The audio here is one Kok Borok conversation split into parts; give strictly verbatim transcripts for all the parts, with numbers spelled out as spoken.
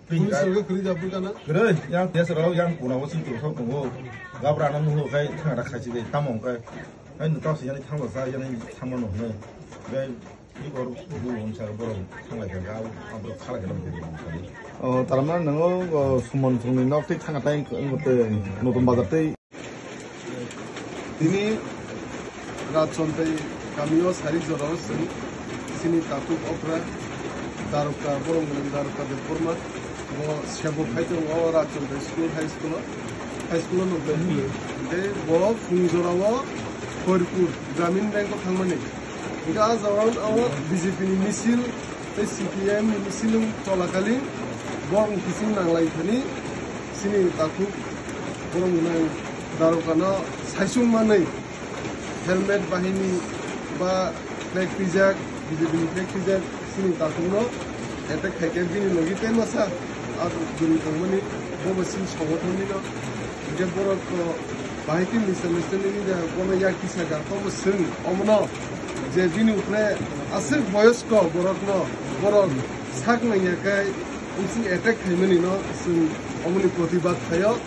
Police rok kwrwi da bwkha na? Kwrwi, yang police rok yang kuna o sing tong thok tongo. Gabra no nuho khai thang da khachi de tamo khai. Ai no tasi yani thang da sa yani thang no ne. Gai ni kor bu on sa boro thang lai ga abro khala ga. O, tarmane nang o, o, Suman Songni nok tei thang tai ngote Notun Bazar tei Tini Rajchondai kamio sari jorao chwng chini takhuk okra Daroka, borok mwnang Daroka Debbarma, bo sebo khai tongo o Rajchondai school, high school-o, high school-o nukjagwi. Tei bo phung jorao Khoirpur Gramin Bank-o thangmani. Hingke ah jagao B J P ni misil tei C P I M ni misil wng cholakhali borok ni kising nanglai thani chini takhuk borok mwnang Darokano saichung manwi helmet bahini ba flag twijak, B J P ni flag twijak chini takhukno attack khaikhe bini logi tei masa ah bwrwi tongmani bobo chini songothonnino. Hingke borok to bahai khe misa misa nini de bono yak kisa ga tobo chwng omono je bini ukre aswk boyosko borokno borok sak nangya khe bisi attack khaimani no chwng omoni protibad khaio.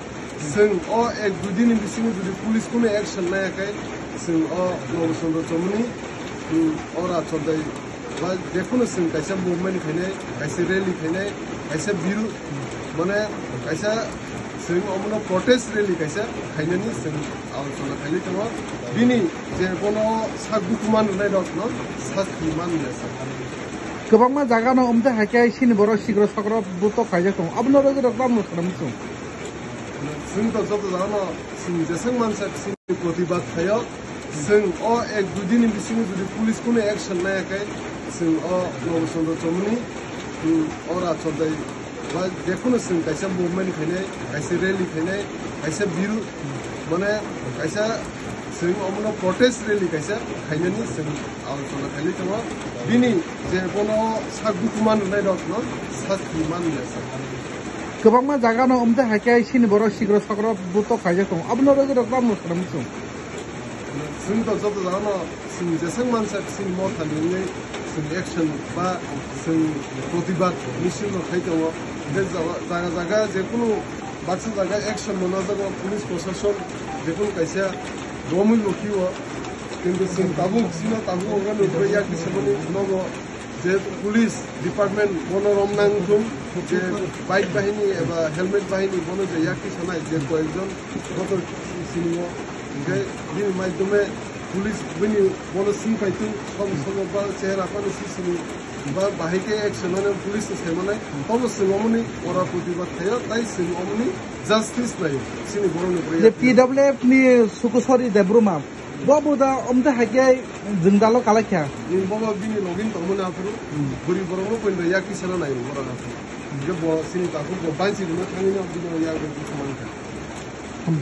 Chwng o ek dui din ni bisingo jodi police kunu action naya khe chwng o Nobo Chandra Chomoni, hmm, o Rajchondai ba jekhunu chwng kaisa movement khainai, kaisa rally khainai, kaisa biru, mane kaisa chwng omono protest rally kaisa khainani chwng alochona khailai tongo. Bini je bono sak bukuman rwnai rokno sasti man ya sa. Kwbangma jaga no omte haikhe sini borok sikro sakro butok khaijak tongo. Abono rwgwi rok tamo khwnam chwng. Chwng to joto jaga no chwng jeswk mansa chini protibad khaio. Chwng o ek dui din ni bisingo jodi police kunu action naya khe chwng o Nobo Chandra Chomoni, hmm, o Rajchondai ba jekhunu chwng kaisa movement khainai, kaisa rally khainai, kaisa biru, mane kaisa chwng omono protest rally kaisa khainani chwng alochona khailai tongo. Bini je bono sak bukuman rwnai rokno sasti man ya sa. Kwbangma jaga no omte haikhe sini borok sikro sakro butok khaijak tongo. Abono rwgwi rok tamo khwnam chwng. Chwng to joto jaga no chwng jeswk mansa chini motha ni wngwi chwng action ba chwng protibad misil no khai tongo. Hingke jaga, jaga, jaga jekhunu baksa jaga action mano jaga police proshashon jekhunu kaisa romwi lokhi o. Kintu chwng tabuk chino tabuk wngkha nukjak yakni samani nogo je police department bono romnang thung je bike bahini eba helmet bahini bono je yakni sanai je koyekjon joto sini o. Hingke bini maidome police bini bono sing paitu som somo ba chehra phano si sini ba bahai khe action mane police se sai mane tobo chwng omoni ora protibad khaio tai chwng omoni justice naio chini borokni borok Je yakni. P W F ni Sukusori Debbarma bo bo da omte haikhe jwngdalo kalai kha. Ni bobo bini login tongmani aphuru bwrwi borokno poino yakni sana naio borok aphuru. Je bo chini takhuk bo banchi rwna thangwi no bini yak rwna thangwi kha. Hmm.